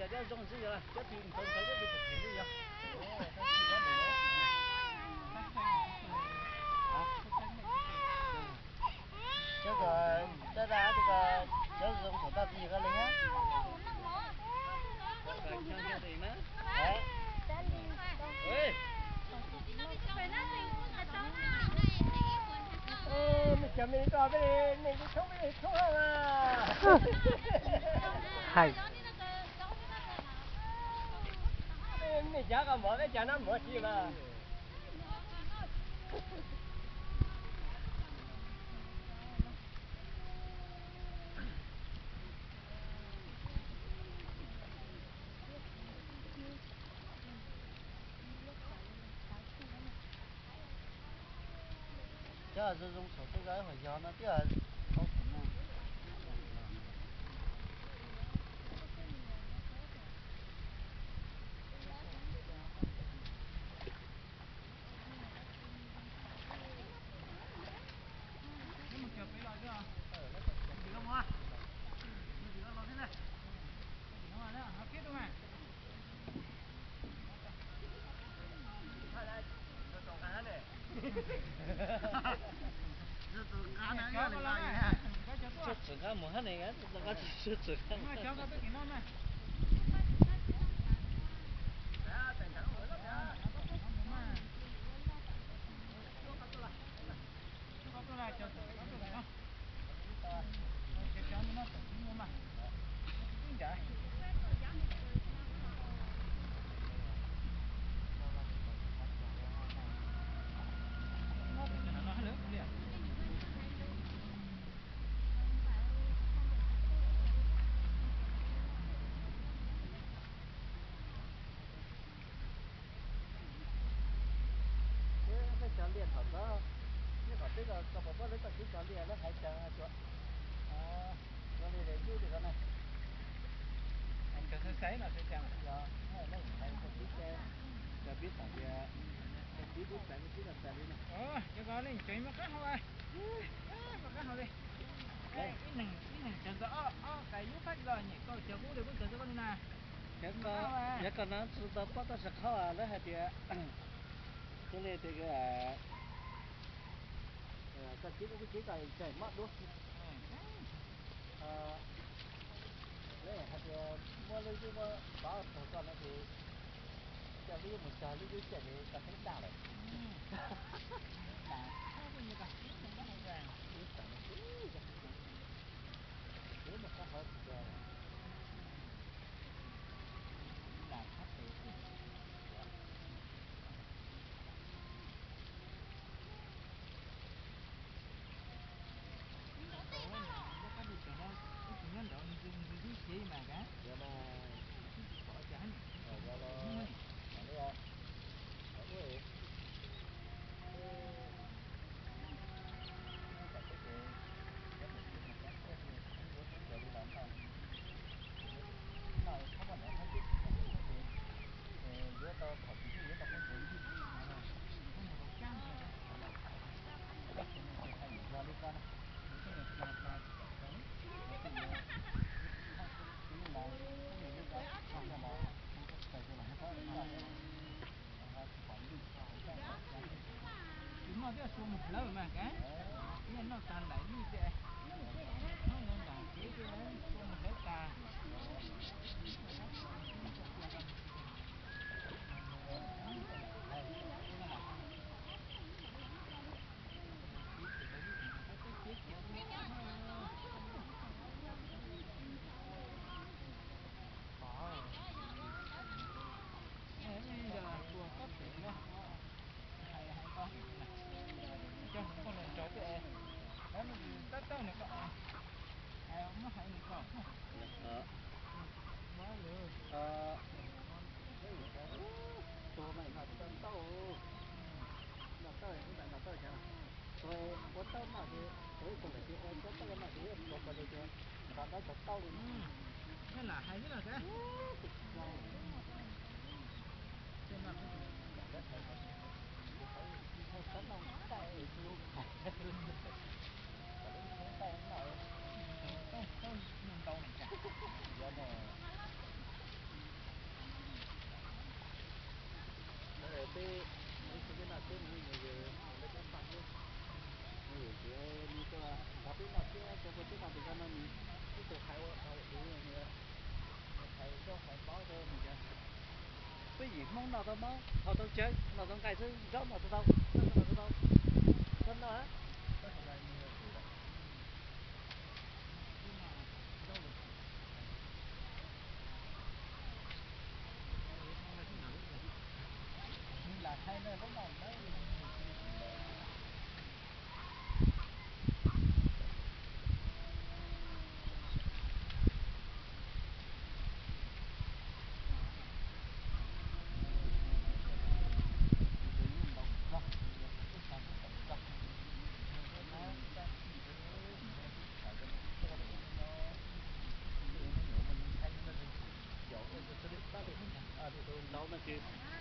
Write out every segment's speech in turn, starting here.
Cov zoo xwb yog cov twg ntxhov ntxhov cov twg phem phem xwb yog. Cov ko, cov da ko, cov zoo saum toj twg yog koj li na. Mej cov me toj peb li, nej kuj tshoob peb li tshoob mas. Hais. Mej cav qos mov, peb cav nab mov tsis mas. Cov zoo zoo saum tej zaj hom yog no twb tau saum no. Txawm qab mus hab ne, txawm qab tsis txawm qab. Peb cov liaj thaum ntawd, nej kom peb los tau pom peb lawv txoj kev cog liaj lawv hais cas tsuas cog li lawv cub li ko na. Cog xaiv xaiv no xaiv cas. Yog, lawv hais txoj kev cog, cog pib txog tias, cog pib pib xaiv pib los xaiv li na. Cov ko leej cog muaj qab hau, muaj qab hau li. Ib neeg, ib neeg cog txog ob, ob qais lub qab tsi ko nyem koj cog kub li kuj cog txog koj li na. Yog koj no tsis tau paub tab sis qhov lawv hais tias, thiaj li tias koj tib kuj tib ko cog mob duab. Lawv hais tias muab lub yub muab pov txog koj no ces coj lub yub mus cog lub yub coj ces koj teeb daj lawm. Tus no thiaj xua mus hlawv mas, noj tag nlaim lij tias, hnub no nram kev thiaj xua mus hlawv tag. Hais, hais ko, coj koj los nrog peb, lawv tab tauj nws ko, muab hais nws ko. Tuag mas noj tsis tau ntaub, noj tauj, noj tauj cas, tuag ua tauj noj ces tuag ib tug lawm ces ua tauj noj ces tuag ko li ces nqa dab cog tauj li. Nyob lam hais xwb no. Yim Hmoob noj tau mob, haus tau cawv, noj tau nqaij xwb, zaub noj tsis tau, noj tsis tau, txhob noj.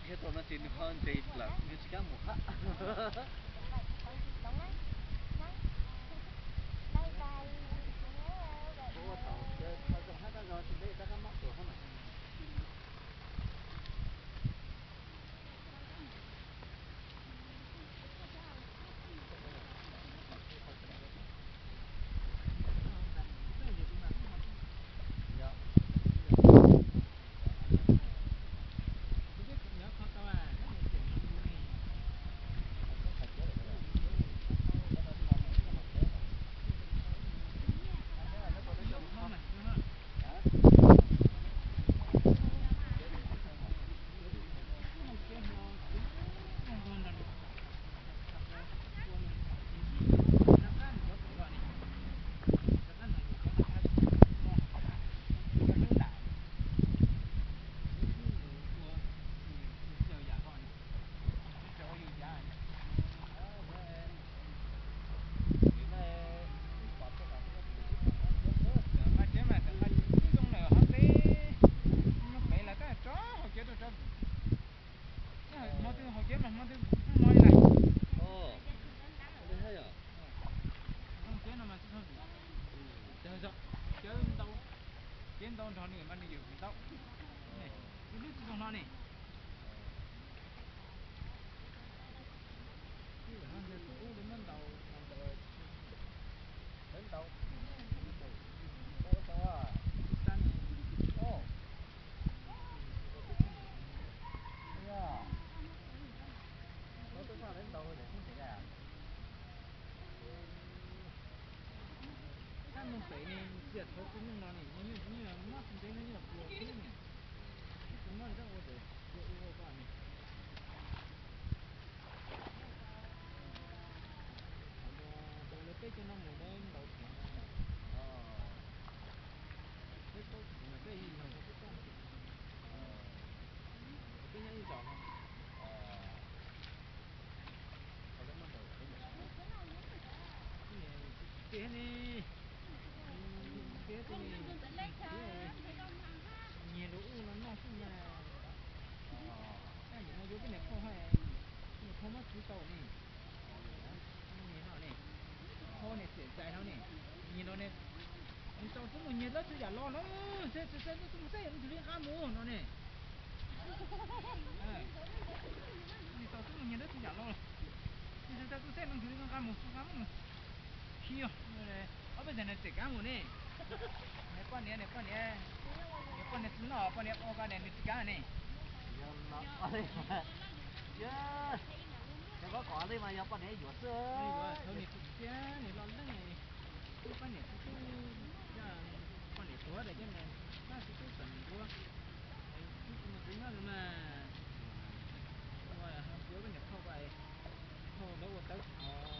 Thiab tau no ces nws ho ntes lawm, nws tsis kam mus hab. Ua tau, tau zoo hab, tau zoo tsis ntev rov qab mob tuaj hab na. Nqa tsev mas tawm nqa tsev zoo lawm hov teb, nyob pem lawv tab tso hauv kev rau tso. Hmo twg hauv kev mas hmo twg tsis txhob hmo li lawm. Hauv kev no mas tsis txhob, cawv ntau, kev ntau nrog nws mas nws yuav ntau. Ib lub tsis zoo hlo ne. Tab meeg pem ne, txias thaum kuv mloog no ne, nws nyuam mob tsis ntev no nyuam pluas thiab ne. Kuv mob zaj ua ntawd, ua ua ko ne. Thaum lawv peb cov no mus lawv ntaus kuv, peb paub tsis kuv mas peb yog peb paub, peb nyob ib zaug. Tiag ne, tiag ne, nyiag luag ub no noj xwb mas. Tab yuav no yuav peb niam phauj, peb niam phauj muab txiv tau ne. Nyiag no ne, phauj ne txiam txais no ne, nyiag no ne, nws tau xub mus nyiag dab tsi yam los no, txiv txiv txiv mus xwb yog nws tsis li nqa mus no ne. Nws tau xub mus nyiag dab tsi yam los, txiv txiv txiv mus xwb nws tsis li nqa mus, nqa mus khi. Ob peb txag nws txiam kab mus ne. Niam poj niam, niam poj niam, niam poj niam tsis noj, poj niam ua ko ne nws tsis kab ne. Yog, yog, yog poj niam yuav xwb. Thaum nws tsis txiav nws los leej, poj niam tsis tub, poj niam tuag daim coj mus, poj tsis tub txawm mus ntuav. Tub tsis mus txiv noj no mas, ua ntuav poj niam phauj ko, phauj lawv ua tawv txhos,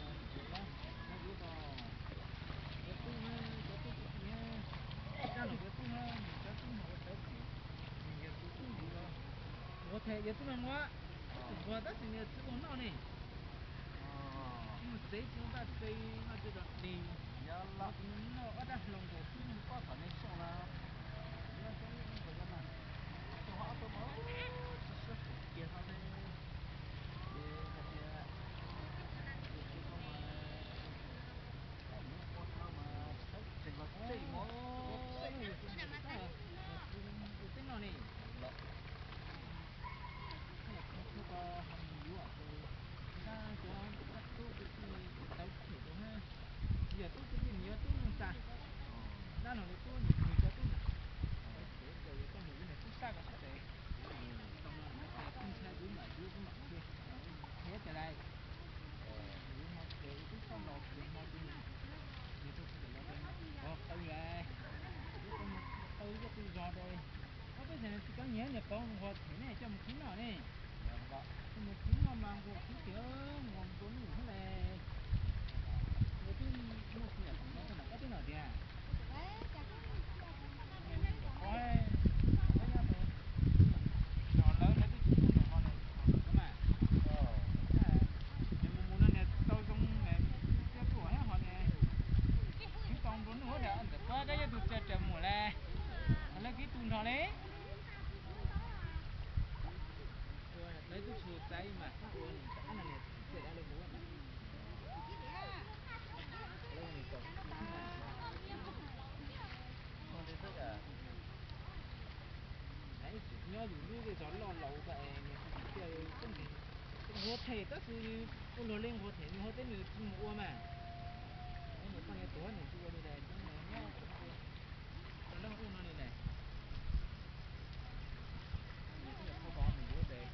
lawv ua ko, cov tub, cov tub tub txiv, zaj no cov tub, cov tub no ua tawv txhos, nws yog tus tub ntxiv los, ua thaum yog tub no muab, tus nquag tab sis nws tsis ua noj ne. Mus tsev tsis ua npaj tsev noj tsev rau hli, noj ob rab hlau nkaus xwb. Koj thaum nej xyooj los, nyob xyoob ib nkaus no mas, xyoo ob tuaj mas tsis siab phem kiag no ne. Ces hais tias, tus txiv no mas, mus ua no mas sawv tsees los tej mov, tej mus ua teb noj ne. Los, tus tub ko ho mus yuav tus, nrab cov nrab tub kwv tij tawv phem rau na. Yog tub kwv tij nws yuav tub Nuj Txas, nrab no lawv tub nws cov tub ntawd Nej paub nquag them nej coj mus khwb noj ne. Coj mus khwb noj mas nquag khwb tiag, nquag nplua nuj hab le. Nquag twb muaj xwb yam thaum no tau nram qab teb no tiag. Nyob lawv lawv twb tsis tuaj nram no ne, tsis pom lawv mas. Nws mus mus no niag tau zoo thiab tuaj hab ho niag khwb tau nplua nuj hab. Ntawm koj koj yog tus txias raws muam le, ho lawv khwb tu nrho le. Lawv twb tsis txais mas ua nws tom qab no niag txias dab lawv hu mas. Nyob yus lub zej zog loj laus ko es nws tsis tias nquag them tab sis ua luag li nquag them nws ho teb nws tsis mus ua mas. Nws poj niam tuag nws tsis ua li lawm, nyob tau leej ua no li lawm. Nws kuj yog qhov ko nws yuav tes.